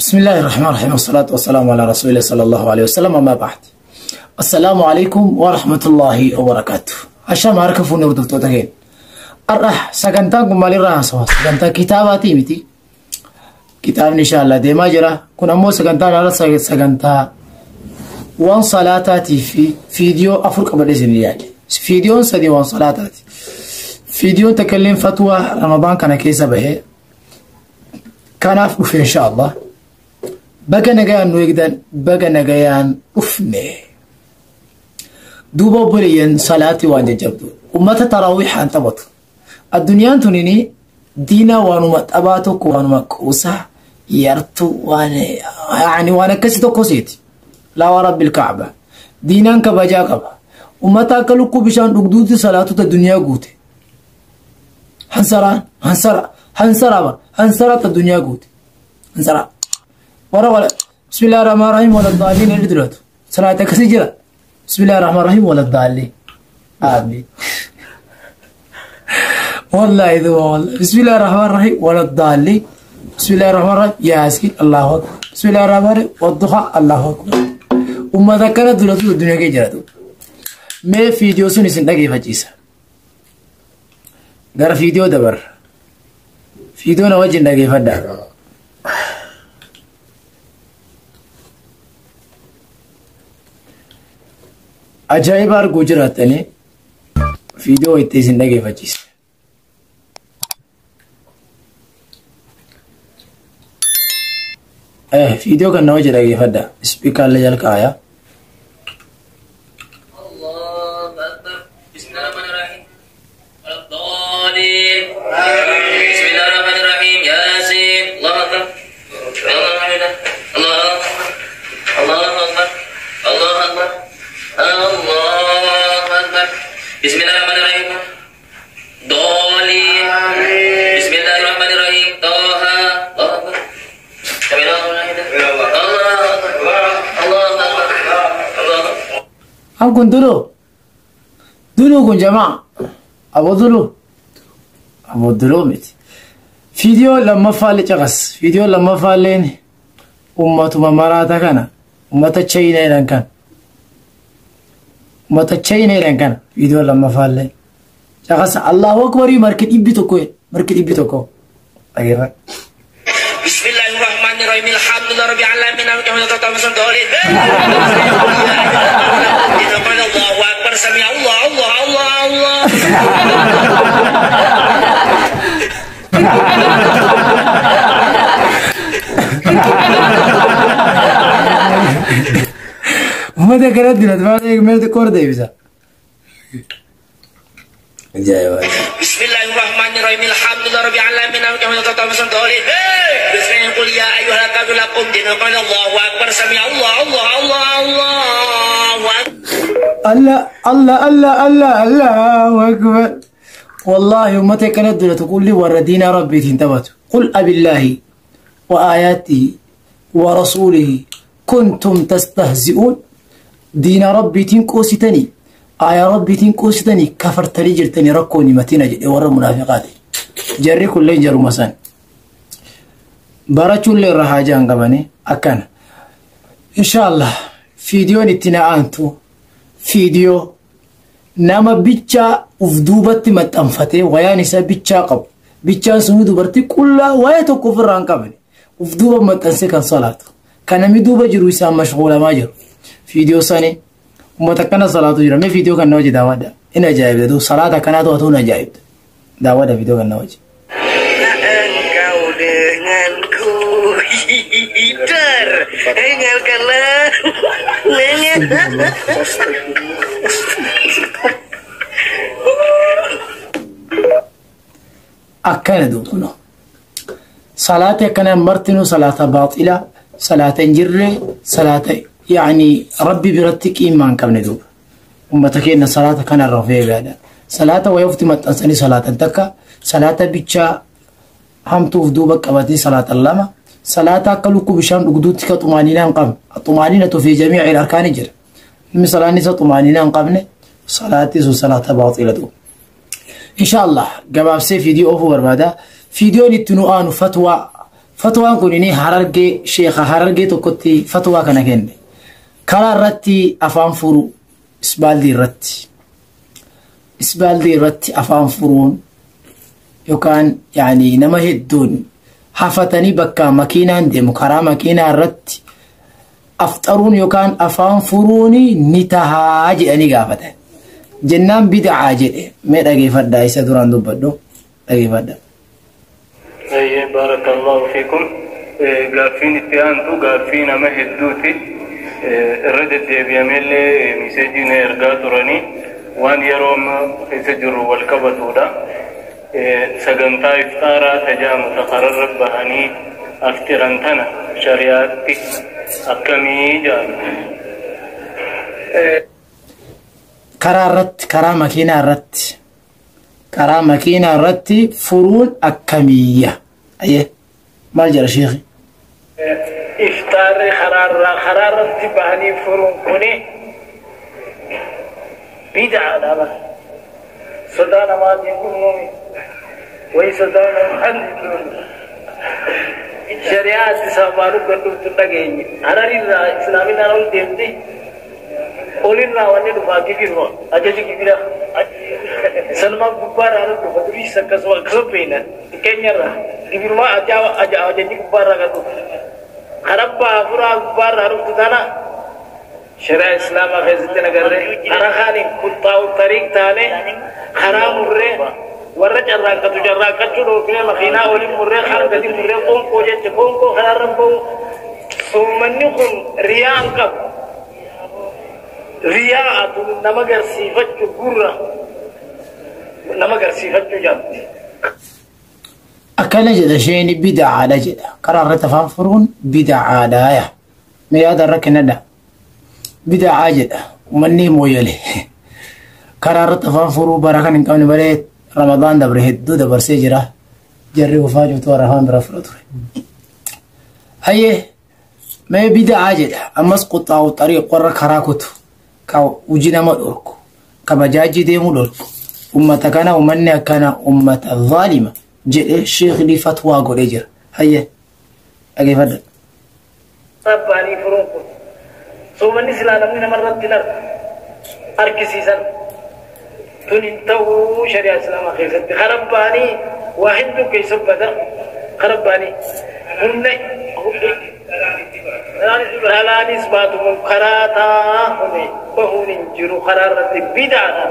Bismillahir Rahmanir Rahim. Wassalatu wassalamu ala Rasulillah sallallahu alaihi wasallam. Amma ba'd. Assalaamu alaikum wa rahmatullahi wa barakatuh. Ashama harka fuunee hordoftoota keenya. Har'a sagantaan kun maalirraa haasawa? Sagantaa kitaabaatii miti. Kitaabni inshaAllah deemaa jira. Kun ammoo sagantaan har'a sagantaa waan salaataatii fi fiidiyoo 4 qabadhee isin yaade. Fiidiyoon 3 waan salaataati. Fiidiyoon takka illee fatwaa Ramadaan kana keessa bahee kanaaf dhufe inshaAllah. Baga nagayaan nu eegdan, baga nagayaan dhufne. Duuba obboleeyyan salaatii waan jajjabdu. Ummata taraawiixaan taphatu. Addunyaan tunini diinaa waanuma taphaa tokko waanuma quusaa yartuu waan yaani waan akkasii tokko seeti. Laa wa rabbil kaaba. Diinaan kabajaa qaba. Ummata akka lukkuu bishaan dhugduutti salaatota duniyaa guute. Hansaraan hansara hansara ba hansara ta duniyaa guute. Hansara. Warra wala bismillahir rahmanir rahim wala daalliin inni dulatu. Salaata akkasii jira. Bismillahir rahmanir rahim wala daalliin. Amiin. Wallahi duba wallahi. Bismillahir rahmanir rahim wala daalliin. Bismillahir rahmanir rahim yaasiin Allahu akbar. Bismillahir rahmanir rahim wadduha Allahu akbar. Ummata akkana dulatu duniyaa kee jiraatu. Mee fiidiyoo sun isin dhageeffachiisa. Gara fiidiyoo dabarra. Fiidiyoo na wajjin dhageeffadhaa. Ajaa'iba arguu jiraattanii fiidiyoo itti isin dhageeffachiisa. Fiidiyoo kan na wajjin dhageeffadhaa. Ispiikaallee jalqaayaa. Kun dulu. Dulu kun jamaa. Abu dulu. Abu dulu miti. Fiidiyoo lammaffaallee caqas. Fiidiyoo lammaffaalleen ummatuma maraata kana. Ummata Chaayinaa jedhan kana. Ummata Chaayinaa jedhan kana. Fiidiyoo lammaffaallee. Caqas Allahu Akbarii marki 100 marki 100. Dhageeffadhu. Bismillahirrahmanirrahim. Alhamdulillah rabbil alamin. Allahu akbar sami Allah Allah Allah Allah. Ummata kanatti natti maal meelti kor deebisa. Ajaa'iba. Bismillahirrahmanirrahim. Alhamdulillah rabbil alamin. Qul ya ayyuhal kafirun lakum dinukum Allahu akbar sami Allah Allah Allah Allahu akbar. Allah Allah Allah Allah Allahu akbar. Wallahi ummata kanatti dura tuqulli warra diina rabbiitiin taphatu. Qul abillahi wa ayatihi wa rasuulihi kuntum tastahzi'uun. Diina rabbiitiin qoositanii aayaa rabbiitiin qoositanii kafartanii jirtanii rakkoon himatina jedhe warra munaafiqaati. Jarri kulleen jaruma san. Barachuullee irra haajaa hin qabanii akkana. Inshaallah fiidiyoon itti na aantu fiidiyoo nama bichaa uf duubatti maxxanfatee wayaan isaa bichaa qabu. Bichaan sunuu dubartii qullaa waya tokko ofirraa hin qabne uf duuba maxxansee kan salaatu. Kan namni duuba jiru isaan mashghuulamaa jiru. Fiidiyoo sanii ummata akkana salaatu jira. Mee fiidiyoo kan na hojii daawwadha. Inni ajaa'ibda. Duuba salaata akkanaa to'atu inni ajaa'ibda. Daawwadha fiidiyoo kan na hojii. Engkau denganku dar dengarkanlah. Akkana duuba kunoo. Salaati akkana martinuu salaata baaxilaa, salaata hin jirre, salaata yaani rabbi biratti qiimaa hin qabne duuba. Ummata keenya salaata kanarra of eegaadha. Salaata wayii ofitti maxxansanii salaatan takka, salaata bichaa hamtuuf duuba qabatee salaatan lama, salaata akka lukkuu bishaan dhugduutti ka xumaaniinaa hin qabne. Xumaaniinatu fi jamii'il arkaanii jira. Namni salaanni isa xumaaniinaa hin qabne salaatti sun salaata baaxila duuba. Inshaallah gabaabsee fiidiyoo oofuu barbaada. Fiidiyoon itti nu aanu fatwaa. Fatwaan kun inni Harargee, sheekha Harargee tokkotti fatwaa kana kenne. Karaa irratti afaan furu, isbaaldii irratti. Isbaaldii irratti afaan furuun yookaan yaani nama hedduun hafatanii bakka makiinaan deemu karaa makiinaa irratti afxaruun yookaan afaan furuun ni tahaa jedhanii gaafatan. Jennaan bid'aa jedhe. Mee dhageeffadhaa, isa duraan dubbadhu dhageeffadhaa. Ayyee, barakallahu fiikum. Gaaffiin itti aantu gaaffii nama hedduuti. Irra deddeebi'ameellee miseejii na ergaa turanii waan yeroo amma keessa jirru wal qabatudha. Sagantaa iftaaraa tajaamu kararra bahanii aftiran tana shari'aatti akkamii jedhama? Karaa irratti, karaa makiinaa irratti, karaa makiinaa irratti furuun akkamiyya? Ayyee, maal jedha sheekhi? Iftaarri karaarraa karaa irratti bahanii furuun kuni bid'aadha bara. Sodaa namaatiin dhumnuumi. Wayi sodaa namaatiin dhumnu. Shari'aa itti saafaan gad dhuftu dhageenye. Hararirraa islaaminaan ol deemti. Olirraa wanni dhufaa gibirma. Ajaji gibira. Salmaan gubbaarraa dhufa, duriis akkasuma akkasuma beekna. Keenyarraa gibirmaa ajajni gubbaarraa kan dhufu. Karabbaa afuraa gubbaarraa dhuftu tana shari'aa islaamaa keessatti nagarree karaa kaaniin kuttaa'u tariik taane karaa murree warra carraaqqatu carraaqqachuu dhoofine, makiinaa oliin murree kaan gadi murree qoonqoo jecha qoonqoo karaarra bahu. Uummanni kun riyaa hin qabu. Riyaa atu nama garsiifachuu, gurra nama garsiifachuu jaatti. Akkana jedha sheeni, bid'aadha jedha. Karaa irratti afaan furuun bid'aadha yaa. Mee yaada irra kennadha. Bid'aa jedha. Uummanni mooyyale. Karaa irratti afaan furuu bara kan hin qabne malee Ramadaan dabre hedduu dabarsee jira. Jarri ufaa jirtu warra afaan bira fura ture. Hayyee, mee bid'aa jedha. Ammas quxxaa'u xariiq, warra karaa kutu. Ka hojii nama dhorku. Ka bajaajii deemuu dhorku. Ummata kana, uummanni akkana ummata zaalima jedhee sheekni fatwaa godhee jira. Hayyee, dhageeffadha. Rabbaanii furuun kun soomanni silaa namni namarratti hin argu argisiisan tun hin ta'uu shari'aa islaamaa keessatti. Karabbaanii waa hedduu keessa bada, karabbaanii humna dhalaanis baatu karaa taa hune bahuun hin jiru, karaa irratti bidaadha.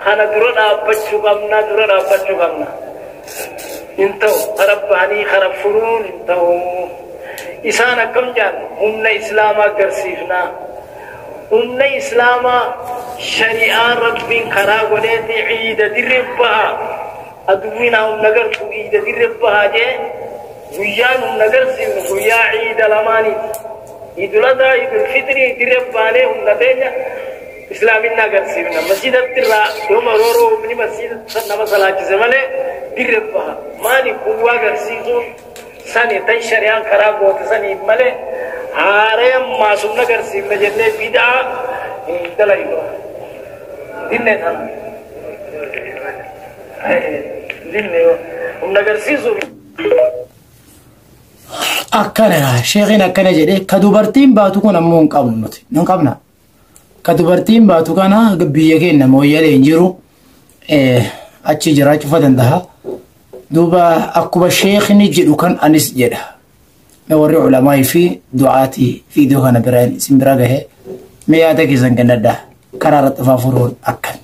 Kana dura dhaabbachuu qabna, dura dhaabbachuu qabna. Hin ta'u, karabbaanii kara furuun hin ta'u. Isaan akkam jaan, humna islaamaa agarsiifnaa. Humna islaamaa shari'aa rabbiin karaa godheeti ciida dirree baha. Aduwwiin humna gartuu ciida dirree bahaa jee, guyyaan humna agarsiifnu guyyaa ciida lamaaniiti. Idul Adhaa, Idul Fitrii dirree baanee humna teenya islaaminna agarsiifna. Masjidatti irraa yooma rooroo humni masjida nama salaachise malee dirree baha. Maali quwwaa agarsiisuun sani tan shari'aan karaa goote saniif malee haaree ammaasumna agarsiifna jennee bid'aa hin dalaynu. Dinne tana. Dinne humna agarsiisuuf. Akkana sheekiin akkana jedhee, ka dubartiin baatu kun ammoo hin qabnu, nuti hin qabna. Ka dubartiin baatu kana biyya keenya mooyyalee hin jiru, achi jiraachuu danda'a. Duuba akkuma sheekni jedhu kan anis jedha. Warri ulamaa fi du'aatii viidiyoo kana bira isin bira gahe, mee yaada keessan kennadha. Karaa irratti afaan furuun akkami?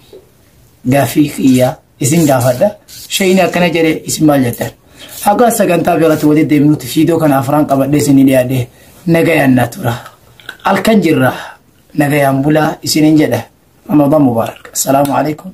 Gaaffii kiyyaa isin gaafadha. Sheekni akkana jedhe, isin maal jettan? Haga sagantaa biratti walitti deemnutti viidiyoo kana afran qabadhee isin dhiyaadhe, nagayaan na tura. Halkan jirra, nagayaan bulaa isinin jedha. Ramadaan mubaarak. Assalaamu alaikum.